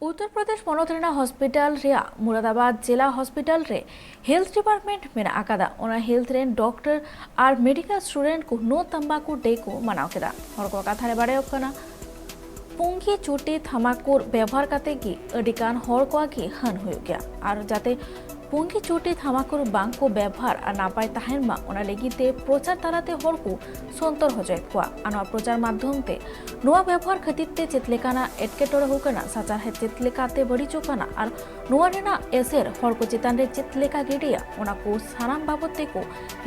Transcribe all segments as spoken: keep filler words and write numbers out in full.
ᱩᱛᱛᱚᱨ ᱯᱨᱚᱫᱮᱥ ᱯᱚᱱᱚᱛ ᱨᱮᱱᱟᱜ ᱦᱚᱥᱯᱤᱴᱟᱞ ᱨᱮᱭᱟᱜ ᱢᱩᱨᱟᱫᱟᱵᱟᱫᱽ ᱡᱮᱞᱟ ᱦᱚᱥᱯᱤᱴᱟᱞ ᱨᱮ ᱦᱮᱞᱛᱷ ᱰᱤᱯᱟᱨᱴᱢᱮᱱᱴ ᱢᱮᱱᱟᱜ ᱟᱠᱟᱫᱟ᱾ ᱚᱱᱟ ᱦᱮᱞᱛᱷ ᱨᱮᱱ ᱰᱚᱠᱴᱚᱨ ᱟᱨ ᱢᱮᱰᱤᱠᱟᱞ ᱥᱴᱩᱰᱮᱱᱴ ᱠᱚ ᱱᱳ ᱛᱟᱢᱵᱟᱠᱩ ᱰᱮ ᱠᱚ ᱢᱟᱱᱟᱣ ᱠᱮᱫᱟ᱾ ᱦᱚᱲ ᱠᱚᱣᱟᱜ ᱠᱟᱛᱷᱟ ᱨᱮ ᱵᱟᱲᱟᱭᱚᱜ ᱠᱟᱱᱟ, ᱯᱩᱸᱜᱤ ᱪᱩᱴᱤ ᱛᱷᱟᱢᱟᱠᱩᱨ ᱵᱮᱵᱚᱦᱟᱨ ᱠᱟᱛᱮ ᱜᱮ ᱟᱹᱰᱤ ᱜᱟᱱ ᱦᱚᱲ ᱠᱚᱣᱟᱜ ᱜᱮ ᱦᱟᱹᱱ ᱦᱩᱭᱩᱜ ᱜᱮᱭᱟ᱾ ᱟᱨ ᱡᱟᱛᱮ ᱯᱩᱸᱜᱤ ᱪᱩᱴᱤ ᱛᱷᱟᱢᱟᱠᱩᱨ ᱵᱟᱝ ᱠᱚ ᱵᱮᱵᱚᱦᱟᱨ ᱟᱨ ᱱᱟᱯᱟᱭ ᱛᱟᱦᱮᱱ ᱢᱟ, ᱚᱱᱟ ᱞᱟᱹᱜᱤᱫ ᱛᱮ ᱯᱨᱚᱪᱟᱨ ᱛᱟᱞᱟᱛᱮ ᱦᱚᱲ ᱠᱚ ᱥᱚᱱᱛᱚᱨ ᱦᱚᱪᱚᱭᱮᱫ ᱠᱚᱣᱟ᱾ ᱟᱨ ᱱᱚᱣᱟ ᱯᱨᱚᱪᱟᱨ ᱢᱟᱫᱽᱫᱷᱚᱢ ᱛᱮ ᱱᱚᱣᱟ ᱵᱮᱵᱚᱦᱟᱨ ᱠᱷᱟᱹᱛᱤᱨ ᱛᱮ ᱪᱮᱫ ᱞᱮᱠᱟᱱᱟᱜ ᱮᱴᱠᱮᱴᱚᱬᱮ ᱦᱩᱭᱩᱜ ᱠᱟᱱᱟ, ᱥᱟᱪᱟᱨᱦᱮᱫ ᱪᱮᱫ ᱞᱮᱠᱟᱛᱮ ᱵᱟᱹᱲᱤᱡᱚᱜ ᱠᱟᱱᱟ ᱟᱨ ᱱᱚᱣᱟ ᱨᱮᱱᱟᱜ ᱮᱥᱮᱨ ᱦᱚᱲ ᱠᱚ ᱪᱮᱛᱟᱱ ᱨᱮ ᱪᱮᱫ ᱞᱮᱠᱟ ᱜᱤᱰᱤᱭᱟ, ᱚᱱᱟ ᱠᱚ ᱥᱟᱱᱟᱢ ᱵᱟᱵᱚᱫ ᱛᱮᱠᱚ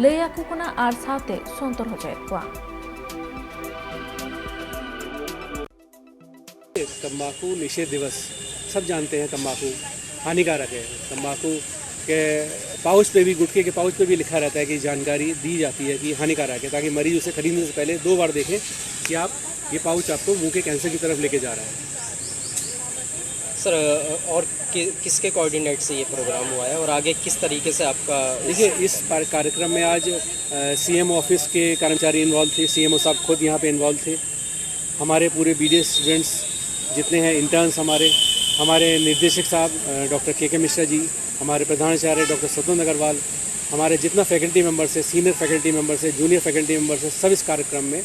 ᱞᱟᱹᱭ ᱟᱠᱚ ᱠᱟᱱᱟ ᱟᱨ ᱥᱟᱶᱛᱮ ᱥᱚᱱᱛᱚᱨ ᱦᱚᱪᱚᱭᱮᱫ ᱠᱚᱣᱟ᱾ तंबाकू निषेध दिवस, सब जानते हैं तंबाकू हानिकारक है। तंबाकू के पाउच पे भी, गुटखे के पाउच पे भी लिखा रहता है कि जानकारी दी जाती है कि हानिकारक है, ताकि मरीज उसे खरीदने से पहले दो बार देखें कि आप, ये पाउच आपको मुंह के कैंसर की तरफ लेके जा रहा है। सर, और कि, किसके कोऑर्डिनेट से ये प्रोग्राम हुआ है और आगे किस तरीके से आपका इस देखिए, इस पार-, कार्यक्रम में आज सीएम ऑफिस के कर्मचारी इन्वॉल्व थे, सीएमओ साहब खुद यहाँ पे इन्वॉल्व थे, हमारे पूरे बीडीएस स्टूडेंट्स जितने हैं, इंटर्न्स हमारे, हमारे निर्देशक साहब डॉक्टर के के मिश्रा जी, हमारे प्रधानाचार्य डॉक्टर सतन अग्रवाल, हमारे जितना फैकल्टी मेंबर्स है, सीनियर फैकल्टी मेंबर्स है, जूनियर फैकल्टी मेंबर्स है, सब इस कार्यक्रम में